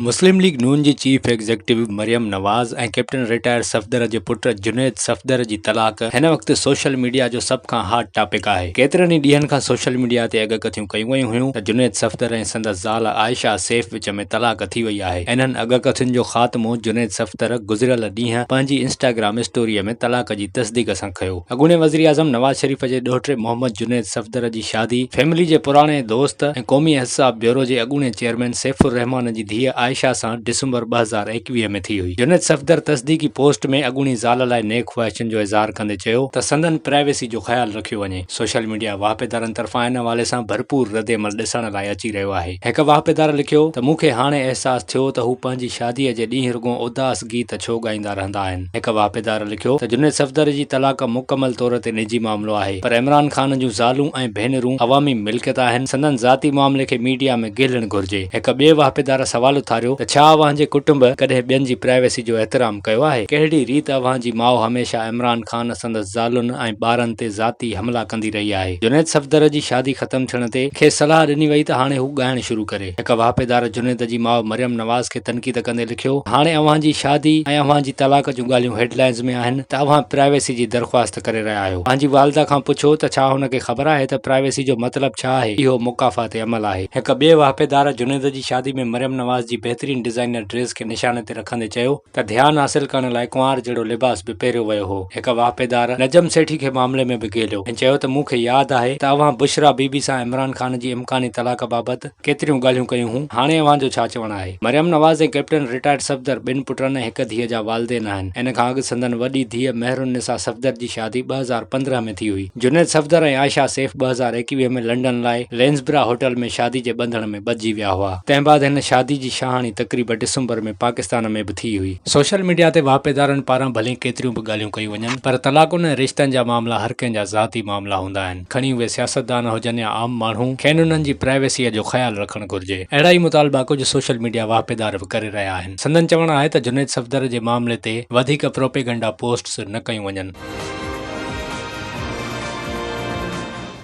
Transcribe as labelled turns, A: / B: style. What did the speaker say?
A: مسلم league نون جي chief executive Maryam Nawaz ۽ captain retired Safdar جي پٽ جنيد صفدر جي طلاق هن وقت سوشل ميڊيا جو سڀ کان هاٽ ٽاپڪ آهي. ڪيترن ئي ڏينهن کان سوشل ميڊيا تي اڳڪٿيون ڪيون ويون هيون ته جنيد صفدر ۽ سندس زال عائشه سيف وچ ۾ طلاق ٿي وئي آهي. انهن اڳڪٿين جو خاتمو جنيد صفدر گذريل ڏينهن پنهنجي انسٽاگرام اسٽوريء ۾ طلاق جي تصديق سان ڪيو. اڳوڻي وزيراعظم نواز شريف جي ڏوهٽي محمد جنيد صفدر جي شادي فيملي جي پراڻي دوست ۽ قومي احتساب بيورو جي اڳوڻي چيئرمين سيف الرحمان جي ڌيء عائشه سان ڊسمبر 2021 ۾ ٿي هئي. جنيد صفدر تصديقي پوسٽ ۾ اڳوڻي زال لاء نيڪ خواهشن جو اظهار ڪندي چيو ته سندن پرائيويسي جو خيال رکيو وڃي. سوشل ميڊيا واهپيدارن طرفان ان حوالي سان ڀرپور ردعمل ڏسڻ لاء اچي رهيو آهي. هڪ واهپيدار لکيو ته مون کي هاڻي احساس ٿيو ته هو پنهنجي شاديء جي ڏينهن رڳو اداس گيت ڇو ڳائيندا رهندا آهن. هڪ واهپيدار لکيو ته جنيد صفدر جي طلاق مڪمل طور تي نجي معاملو آهي پر عمران خان جون زالون ۽ ڀينرون عوامي ملڪيت آهن، سندن ذاتي معاملي کي ميڊيا ۾ گهلڻ گهرجي. هڪ ٻئي واهپيدار سوال اٿاريو ته ڇا اوهان جي ڪٽنب ڪڏهن ٻين جي پرائيويسي جو احترام ڪيو آهي؟ ڪهڙي ريت اوهان جي ماء هميشه عمران خان، سندس زالن ۽ ٻارن تي ذاتي حملا ڪندي رهي آهي. جنيد صفدر جي شادي ختم ٿيڻ تي کيس صلاح ڏني وئي ته هاڻي هو ڳائڻ شروع ڪري. هڪ واهپيدار جنيد جي ماء مريم نواز کي تنقيد ڪندي لکيو، هاڻي اوهان جي شادي ۽ اوهان جي طلاق جون ڳالهيون هيڊ لائنز ۾ آهن ته اوهان پرائيويسي جي درخواست ڪري رهيا آهيو. پنهنجي والده کان پڇو ته ڇا هن کي خبر آهي ته پرائيويسي جو مطلب ڇا آهي؟ اهو مڪافات عمل آهي. هڪ ٻئي واهپيدار جنيد جي شادي ۾ مريم نواز جي بهترين ڊزائنر ڊريس کي نشاني تي رکندي چيو، ته ڌيان حاصل ڪرڻ لاء ڪنوار جهڙو لباس به پهريو ويو هو. هڪ واهپيدار نجم سيٺي کي معاملي ۾ به گهيليو ۽ چيو ته مون کي ياد آهي ته اوهان بشريٰ بي بي سان عمران خان جي امڪاني طلاق بابت ڪيتريون ڳالهيون ڪيون هون، هاڻي اوهان جو ڇا چوڻ آهي؟ مريم نواز ۽ ڪئپٽن رٽائرڊ صفدر ٻن پٽن ۽ هڪ ڌيء جا والدين آهن. ان کان اڳ سندن وڏي ڌيء مهرالنساء صفدر جي شادي 2015 ۾ ٿي هئي. جنيد صفدر ۽ عائشه سيف 2021 ۾ لنڊن لاء لينزبرا هوٽل ۾ شادي جي ٻنڌڻ ۾ ٻڌجي ويا هئا. تنهن بعد هن شادي جي شاهاڻي تقريب ڊسمبر ۾ پاڪستان ۾ به ٿي هئي. سوشل ميڊيا تي واهپيدارن پاران ڀلي ڪيتريون به ڳالهيون ڪيون وڃن پر طلاقن ۽ رشتن جا معاملا هر ڪنهن جا ذاتي معاملا هوندا آهن کڻي اهي سياستدان هجن يا عام ماڻهو کين انهن جي پرائيويسيء جو خيال رکڻ گهرجي. اهڙا ئي مطالبا ڪجهه سوشل ميڊيا واهپيدار به ڪري رهيا آهن. سندن چوڻ آهي ته جنيد صفدر جي معاملي تي وڌيڪ پروپيگنڊا پوسٽس نه ڪيون وڃن.